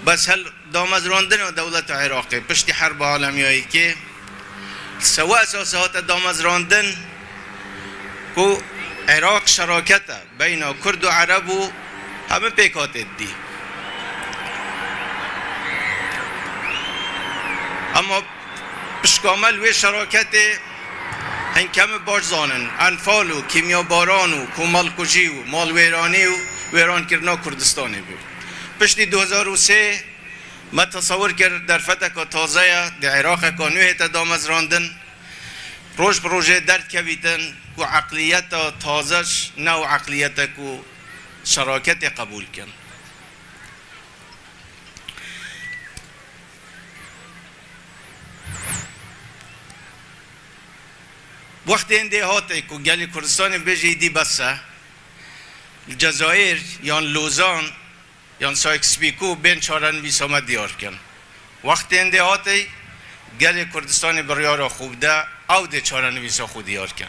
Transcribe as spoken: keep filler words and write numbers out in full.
Bes hel damezrandina dewleta Iraqê piştî Herba Alemî ya Yekê sewe esasê hate damezrandin ku Iraq şerakete beyna Kurd û Ereb û hemî pêk hate dî. Ama pişka me li wê şeraketê hin kemî baş zanin, enfal û kîmyabaran û komelkujî û malwêranî û wêrankirina Kurdistanê bû. Piştî du hezar û sê me tesewir kir derfeteka taze ye, di Iraqeka nû hête damezrandin. Roj bi rojê derdkevîtin ku eqliyeta taze ji ne ew eqliyete ku şeraketê qebûl kin. Wextên dê hate ku gelê Kurdistanê bêje îdî bes e, li Cezayir yan Lozan yan Sykes-Picot bên çarenivîsa me diyar kin. Wextên dê hate gelê Kurdistanê biryara xwe bide, ew dê çarenivîsa xwe diyar kin.